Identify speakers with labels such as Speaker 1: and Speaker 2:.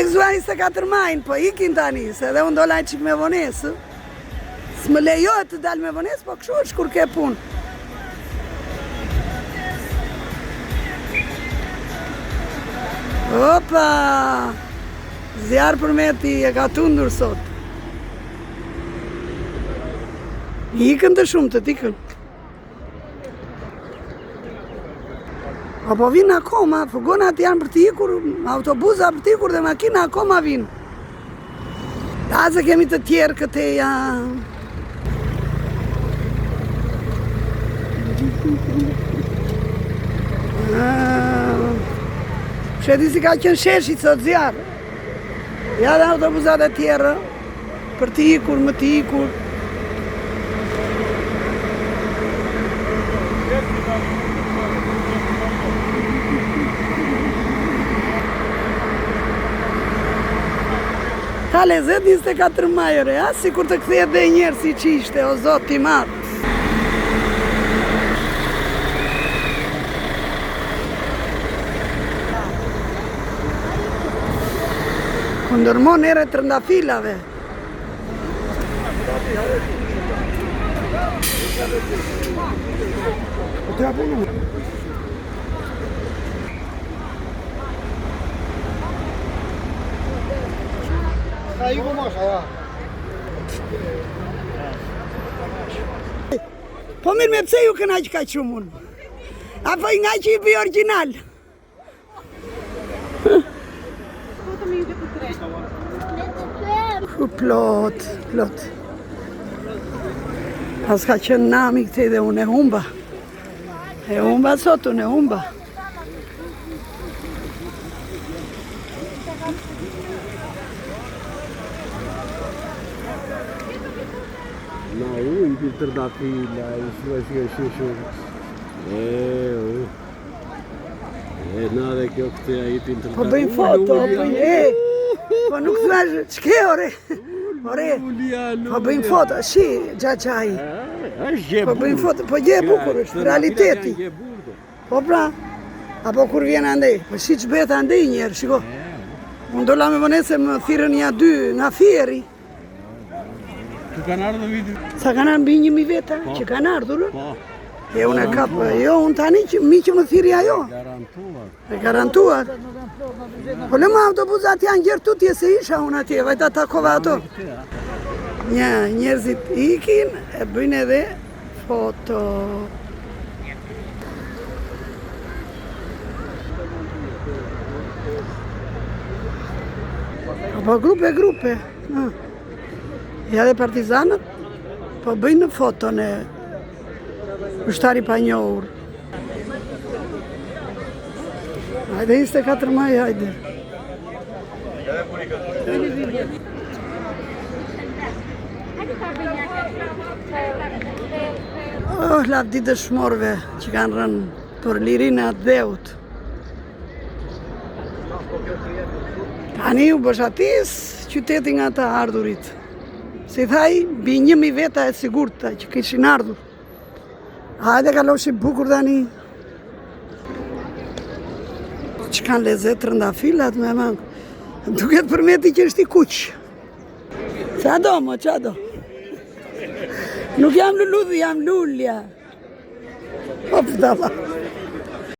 Speaker 1: Hajde gëzuar 24 majin, po ikin tani, se edhe unë dola një çikë me vonesë. S'më lejohet të dal me vonesë, po kështu është kur ke punë. Opa! Zjarr Përmeti e ka tundur sot. Ikën të shumtët, ikën. Po po vinë akoma, furgonat janë për të ikur, autobuza për të ikur dhe makina akoma vinë. Ta se kemi të tjerë këte ja. S'e di si ka qenë sheshi sot zjarr. Ja dhe autobuzat e tjerë. Për të ikur, më të ikur. Ka lezet 24 maj, ore, a sikur të kthehet dhe njëherë siç ishte, o zot i madh. Kundërmon era e trëndafilave. Po mirë me pse ju kënaq kaq shumë unë? Apo i nga që i bëj origjinal? Ku plot, plot. Pas ka qenë nami këtej dhe unë e humba. E humba sot, unë e humba.
Speaker 2: Na u, i pi trëndafila, i shua si ka shumë. E, u. E, na dhe kjo këtë a i pin
Speaker 1: Po bëjnë foto, po bëjnë, e, po nuk thua, ç'ke, ore, ore, po bëjnë foto, shi, xhaxhai, po bëjnë foto, po gjë e bukur është, realiteti, po pra, apo kur vjen andej, po shi ç'bëhet andej njëherë, shiko, unë dola me vonesë më thirrën nja dy nga Fieri,
Speaker 2: Që kanë ardhur viti?
Speaker 1: Sa kanë ardhur mbi 1000 veta po. që kanë ardhur?
Speaker 2: Po.
Speaker 1: E unë e kap, jo, unë tani që mi që më thirri ajo.
Speaker 2: Garantuar.
Speaker 1: E garantuar. Po lëmë autobuzat janë gjerë tutje se isha unë atje, vajta takova ato. Një, njerëzit ikin e bëjnë edhe foto. Po grupe, grupe. Ja dhe partizanët po bëjnë foton e ushtar i panjohur. Hajde 24 maj, hajde. Oh, lavdi dëshmorëve që kanë rënë për lirinë e atdheut. Tani u boshatis qyteti nga të ardhurit. Si tha ai, mbi 1000 veta e sigurta që kishin ardhur. Hajde kalofshi bukur tani. Që kanë lezet trëndafilat me ma. Duket Përmeti që është i kuq. Ça do, mo, ça do? Nuk jam luludhi, jam lulja. O, përdala.